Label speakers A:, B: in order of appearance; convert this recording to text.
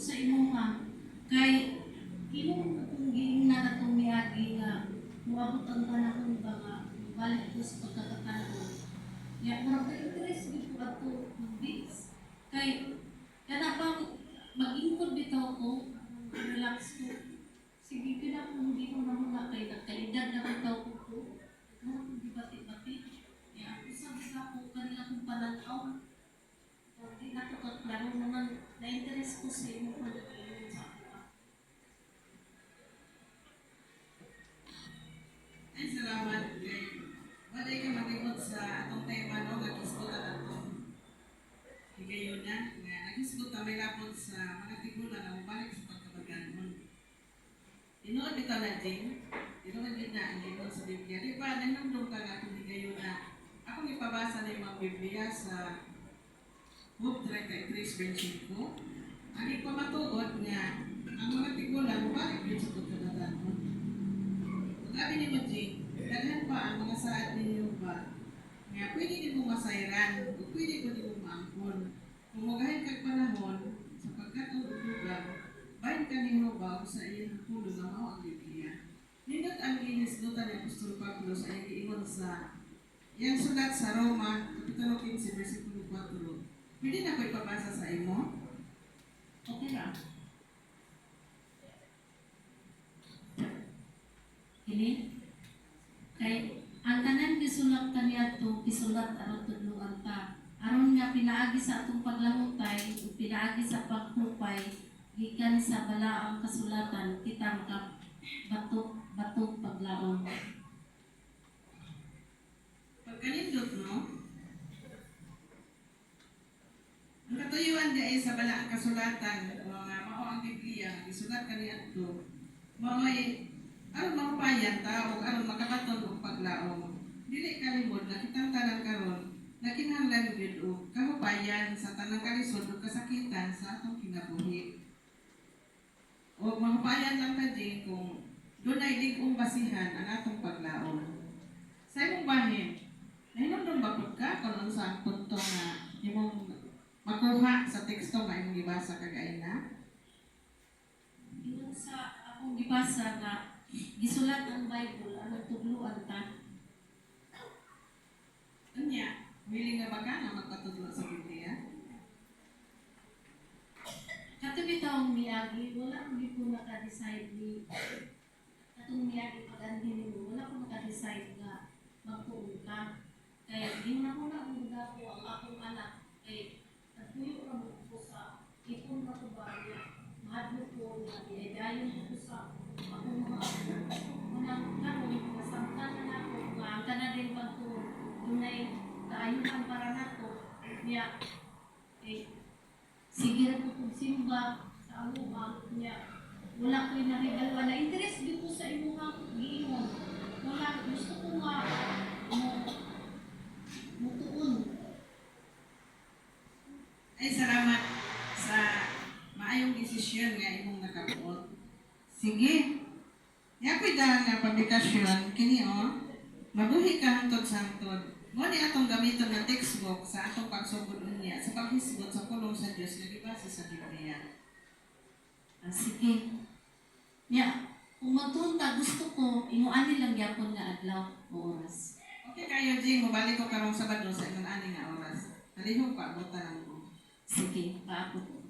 A: sa imuha kay imong kung giingnan atong miagi nga moabot ang panahon ba nga balik ko sa pagkakataon. Ya, murag ka interest gyud ko adto mag-beach. Kay kana bang mag-ingkod bitaw ko, relax ko. Sige gyud ako, hindi ko na muna kay nagkaedad na bitaw ko ko. Murag kong gibati-bati. Ya, usab sa ako kanila kong pananaw. O, di na ko kaklaro naman na-interest ko sa imo pag-iingon sa ako.
B: Ay, salamat kay wala ka malimot sa atong tema, no, nga gisgutan atong higayuna nga nagisgot ta may lapod sa mga tigulang nga mobalik sa pagkabag-anon. Tinuod bitaw na, Jing. Tinuod gid na ang giingon sa Biblia. Di ba nahinumdum ka nga atong higayuna? Akong ipabasa na yung mga Biblia sa Job 33:25. Ang ipamatuod nga ang mga tigulang mobalik gyud sa pagkabag-anon. Kung abi nimo, Jing, daghan pa ang mga saad ninyo ba nga pwede nimo masayran o pwede ko nimo maangkon. Kung mugahin kag panahon sa pagkat-on og dugang, bahin ka ni Jehova ug sa iyang pulong nga mao ang Biblia. Nindot ang gihisgutan ni Apostol Pablo sa iyang giingon sa iyang sulat sa Roma, Kapitulo 15, versikulo 4. Pwede na ko ipabasa sa imo?
A: Okay ra. Kini kay ang tanan gisulat kaniadto gisulat aron tudloan ta, aron nga pinaagi sa atong paglangutay ug pinaagi sa paghupay gikan sa balaang kasulatan kita makabatok batok paglaom.
B: Pagkanindot, no? Ang katuyuan di ay sa balaang kasulatan, o nga mao ang Biblia, nga gisulat kaniadto, mao'y aron mahupayan ta ug aron makabaton og paglaom. Dili kalimod na kitang tanan karon nakinahanglan gyud og kahupayan sa tanang kalisod ug kasakitan sa atong kinabuhi. O mahupayan lang ta, Jing, kung dunay lig-ong basihan ang atong paglaom. Sa imong bahin, nahinumdum ba pud ka kung unsa ang punto nga imong makuha sa teksto nga imong gibasa kagaina?
A: Ingon sa akong gibasa nga gisulat ang Bible aron tudloan ta.
B: Unya, willing na ba ka nga magpatudlo sa Biblia?
A: Kato bitawng miagi, wala ko gyud ko naka-decide ni atong miagi pag-anhi nimo, wala ko naka-decide nga magtuon ka. Kay gihuna-huna ko gud ako ang akong anak kay nagpuyo ra mo ko sa ipon ra ko ba niya. Mahadlok ko nga gidayon ko sa akong mga apo. Unang karon nasabtan na nako nga ang kana din pagtuon dunay kaayuhan para nako niya, eh, sige ra ko kog simba sa amuha niya. Wala ko'y nahibalwa na interest gyud ko sa imuhang giingon. Wala, gusto ko nga mo mutuon.
B: Ay, salamat sa maayong desisyon nga imong nakabuot. Sige. Yakoy dala nga publikasyon kini oh. Mabuhi ka hangtod sa hangtod. Mo ni atong gamiton nga textbook sa atong pagsugod unya sa paghisgot sa pulong sa Dios nga gibase sa Biblia.
A: Ah, sige nya, kung magtuon ta, gusto ko ingo ani lang gyapon nga adlaw o oras.
B: Okay kayo, Jing, mobalik ko karong Sabado sa ingon ani nga oras. Palihog pa abutan lang ko.
A: Sige, paabot.